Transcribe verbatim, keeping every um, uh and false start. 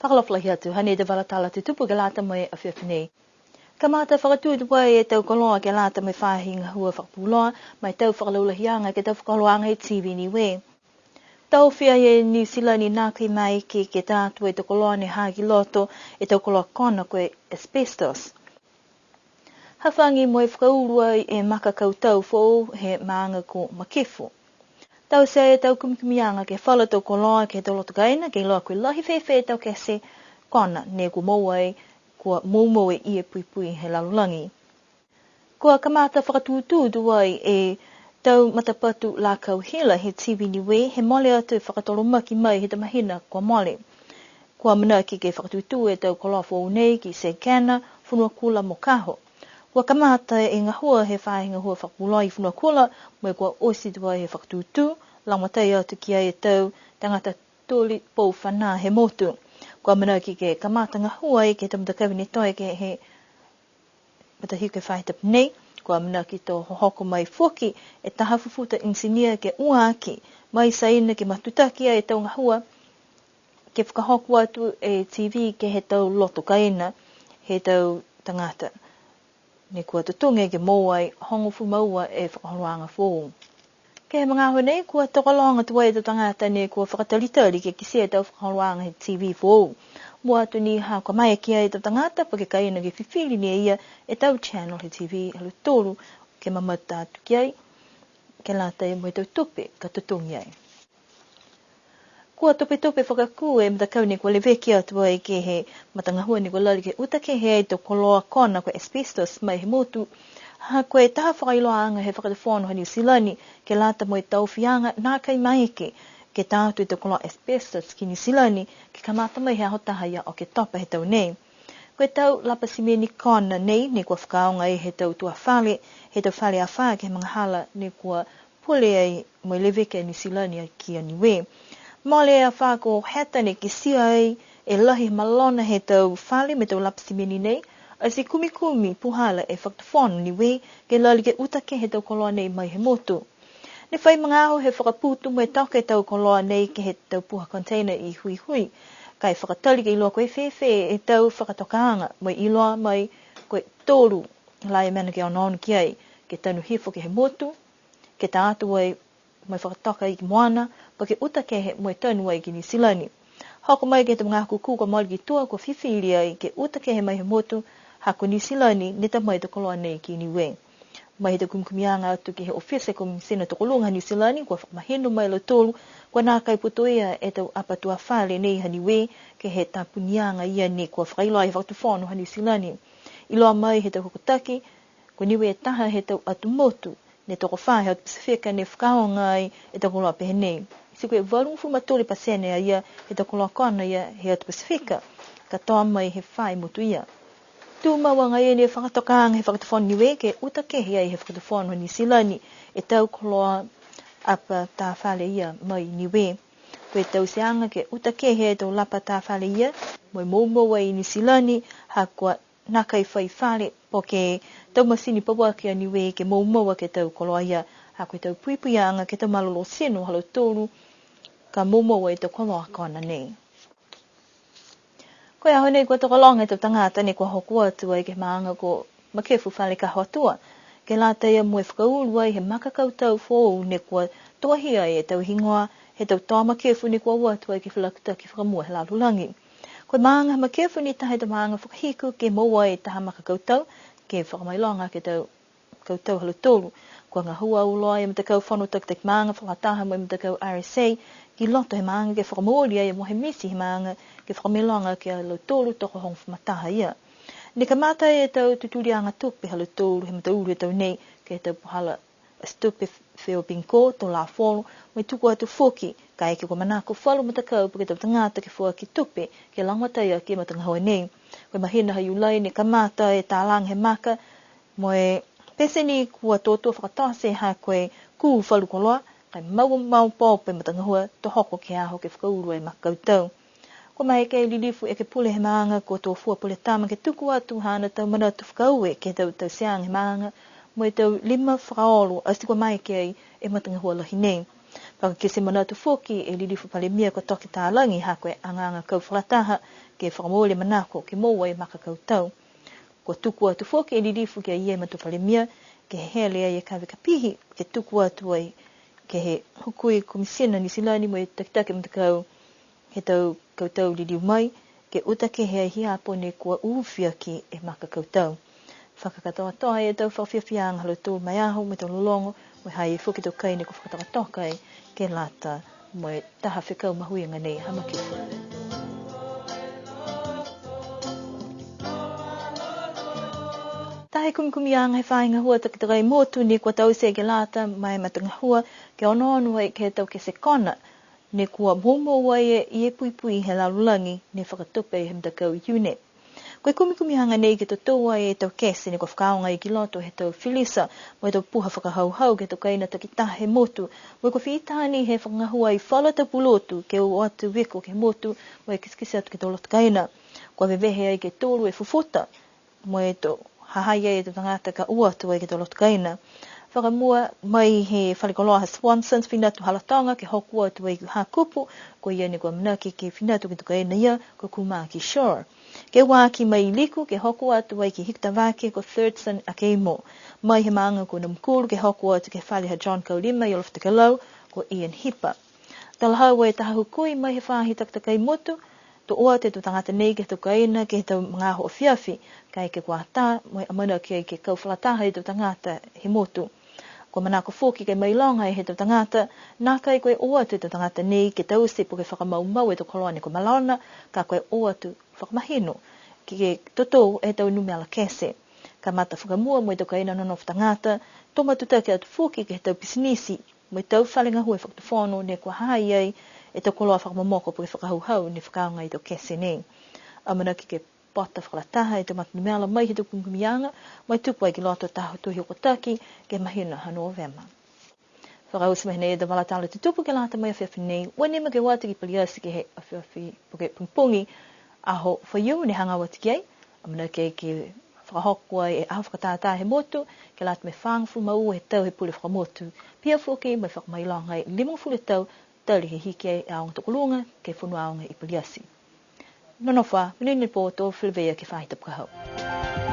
Fakaalofa lahi atu, hanei e tau vala tala tutupu ke lata mo e afiafi nei. Kamata fakatūtū ai e tau koloa ke lata mo e faahi gahua fakapuloa, mo e tau fakalaulahiaga ke he tau fakaholoaga he T V Niue. Taofi ai e Niu Silani nākai maeke ke, ke tā atu e tau koloa ne ha ki loto, e tau koloa kona ko e asbestos. Hafagi mo e fakaulu ai e maka kautau foou he maaga ko Makefu. Taute e tau kumikumiaga ke he falu tau koloa ke he tau loto kaina, ke iloa ko e lahi fēfē e tau kese kona ne kua moua ai, kua moumou e ie puipui he lalolagi. Kua kamata fakatūtū tuai e tau matapatu lakau hila he T V Niue, he mole atu e fakatolomaki mai he tau mahina kua mole. Kua amanaki ke fakatūtū e tau koloa foou nei ki Sekena, Fonuakula mo Kaho. Kua kamata e gahua he faahi gahua fakapuloa i Fonuakula, mo e kua oti tuai he fakatūtū, lagomatai atu ki ai e tau tagata toli pou fanā he motu. Kua amanaki ke kamata gahua ai ke he tau matakavi ne toe ke he matahiku he faahi tapu nei. Kua amanaki to hohoko mai foki e taha fufuta enisinia ke ua aki mai Saina ke matutaki ai e tau gahua ke fakahoko atu e T V ke he tau loto kaina he tau tagata ne kua totogi ke moua ai hogofulu ma ua e fakaholoaga foou. Ke he magaaho nei, kua tokologa tuai e tau tagata ne kua fakatalitali ke kitia e tau fakaholoaga he T V foou. Mua atu ni ha kua maeke ai e tau tagata po ke kaina ke fifili ni e ia e tau channel he T V ha lautolu ke mamata atu ki ai, ke lata mo e tau tupe ka totogi ai. Kua tupetupe fakakū e matakau ne kua leveki atu ai ke he matagahua ne kua lali ke uta kehe ai e tau koloa kona ko e asbestos mai he motu. Ha ko e taha fakailoaaga he Fakatufono ha Niu Silani ke lata mo e taofiaga nākai maeke ke tā atu e tau koloa asbestos ki Niu Silani, ke kamata mai he aho taha ia Oketopa he tau nei. Ko e tau lapa simeni kona nei, ne kua fakaaoga ai he tau tuafale, he tau fale afā ke he magahala ne kua pule ai mo e leveki a Niu Silani ki a Niue. Mole e afā ko Heta ne kitia ai e lahi malona he tau fale mo e tau lapa simeni nei, ati kumikumi puhala e Fakatufono Niue ke lali ke uta kehe e tau koloa nei mai he motu. Ne fai magaaho he fakaputu mo e toka e tau koloa nei ke he tau puha container i Huihui. Ka e fakatali ke iloa ko e fēfē e tau fakatokaaga mo e iloa mai ko e tolu la e mena ke onoono ki ai, ke tanu hifo ke he motu, ke tā atu ai mo e fakatoka ai ki moana, po ke uta kehe mo e tanu ai ki Niu Silani. Hoko mai ke he tau magaaho kūkū kua mole ki tua, kua fifili ai ke uta kehe mai he motu, ha ko Niu Silani ne ta mai e tau koloa nei ki Niue. Mai he tau kumikumiaga atu ke he ofisa Komisina Tokoluga ha Niu Silani, kua fakamahino mai e lautolu, kua nākai putoia e tau apa tuafale nei ha Niue, ke he tapuniaga ia ne kua fakailoa ai he Fakatufono ha Niu Silani. Iloa mai he tau hokotaki, ko Niue e taha he tau atu motu ne tokofā he atu Pasifika ne fakaaoga ai e tau koloa pehē nei. Ti ko e valugofulu ma tolu e pasene a ia he tau koloa kona ia he atu Pasifika, katoa mai he fā e motu ia. Tumau agaia ni e fakatokaaga he Fakatufono Niue ke uta kehe ai he Fakatufono Niu Silani e tau koloa apa tā fale ia mai Niue. Ko e tauteaga ke uta kehe e tau lapa tā fale ia, mo e moumou ai i Niu Silani, ha kua nākai fai fale, po ke tau masini pauaki a Niue ke moumou aki e tau koloa ia, ha ko e tau puipuiaga ke he tau malolō tino ha lautolu, ka moumou ai e tau koloa kona nei. Ko e aho nei kua tokologa e tau tagata ne kua hoko atu ai ke he maaga ko Makefu Falekaho Atua, ke lata ia mo e fakaulu ai he maka kautau foou ne kua tohia ai e tau higoa he tau toa Makefu ne kua o atu ai ke he felakutaki fakamua he lalolagi. Ko e maaga Makefu ne taha he tau maaga fakahiku ke moua ai e taha maka kautau, ke fakamailoga ke he tau kautau ha lautolu. Kua gahua auloa e matakau fono takitaki maaga fakataha mo e matakau R S A ki loto he maaga ke fakamooli ai e mohe miti he maaga ke fakamailoga ki a lautolu tokohogofulu ma taha ia. Ne kamata e tau tutuliaga tupe ha lautolu he mataulu he tau nei ke he tau puhala ati tupe Feo Bingo, Tolafolo, mo e tuku atu foki, kaeke kua manako falu matakau po ke tau tagata ke foaki tupe ke lagomatai aki e matagahua nei. Ko e mahina ha Iulai ne kamata e talaga he maka, mo e pete ni kua tōtō fakatote ha ko e kū falu koloa, ka e maumau popo e matagahua to hoko ke he aho ke fakaulu e maka kautau. Kua maeke e lilifu ekepule he maaga ko Tofua Puletama ke tuku atu haana tau manatu fakaaue ke he tau tauteaga he maaga, mo e tau lima fakaolo ati kua maeke ai e matagahua lahi nei. Fakakite manatu foki e Lilifu Palemia ko Toke Talagi ha ko e agaaga kau fakalataha ke fakamooli e manako ke moua e maka kautau. Kua tuku atu foki e Lilifu ki a ia e Matua Palemia ke hele ai e kave kapihi ke tuku atu ai ke he Hukui Komisina Niu Silani mo e takitaki matakau he tau kautau liliu mai, ke uta kehe ai hiapo ne kua ufiaki e maka kautau. Fakakatoatoa e tau fakafiafiaaga ha lautolu ma e aho mo e tau lologo, mo e ha i ai foki e tau kai ne kua fakatokatoka ai ke lata mo e taha fekau mahuiga nei ha Makifu. Taha e kumikumiaga he faahi gahua takatakai motu ne kua taute ke lata ma e matagahua ke onoono ai ke he tau kese kona ne kua moumou ai e, i e puipui he lalolagi ne fakatupe he matakau UNEP. Ko e kumikumiaga nei ke totou ai e tau kese ne kua fakaaoga ai ki loto he tau filisa mo e tau puha fakahauhau ke he tau kaina takitaha he motu, mo e kua fitā ni he fakagahua ai falu a tau pulotu ke o atu viko ke he motu mo e kitekite atu ke he tau loto kaina. Kua vevehe ai ke tolu e fufuta mo e to ha ha i ai e tau tagata ka o atu ai ke he tau loto kaina. Fakamua mai he fale koloa ha Swansons, Finatu Halatoga ke hoko atu ai ki Hakupu, ko ia ne kua amanaki ke fina atu ke he tau kaina ia ko Kumaki Shore. Ke ua aki mai Liku ke hoko atu ai ki Hikutavake ko Thirdson Akeimo. Mai he maaga ko Namukulu ke hoko atu ke he fale ha John Kaulima i Alofi Tokelau ko Ian Hipa. Talahau e taha hukui mai he faahi takatakai motu, to o atu e tau tagata nei ke he tau kaina ke he tau magaaho afiafi, ka e ke kua tā, mo e amanaki ai ke kau fakalataha e tau tagata he motu. Kua manako foki ke mailoga e he tau tagata, nākai ko e o atu e tau tagata nei ke taute po ke fakamaumau e tau koloa ne kua malona, ka ko e o atu fakamahino ke totou e tau numela kese. Kamata fakamua mo e tau kaina nonofo tagata, to matutaki atu foki ke he tau pisinisi, mo e tau fale gahua he fakatufono ne kua ha ha i ai e tau koloa fakamomoko po ke fakahauhau ne fakaaoga e tau kese nei. Amanaki ke pota fakalataha e tau matanumela mai he tau kumikumiaga, mo e tuku ai ki loto taha tohi hokotaki ke he mahina ha Novema. Fakaoti mai nei e tau vala tala tutupu ke lata mo e afiafi nei, ua nimo ke o atu ki Paliati ke he afiafi po ke pogipogi Aho Faiumu ne hagaao atu ki ai. Amanaki ke fakahoko ai e aho fakatātā he motu, ke lata mo e fāgofulu ma ua he tau he pule fakamotu. Pihia foki mo e fakamailoga e limagofulu e tau, tali he hiki ai e aoga tokoluga ke he fonua aoga i Paliati. Nonofo ā, monuina e pō, to feleveia ke he faahi tapu ka hau.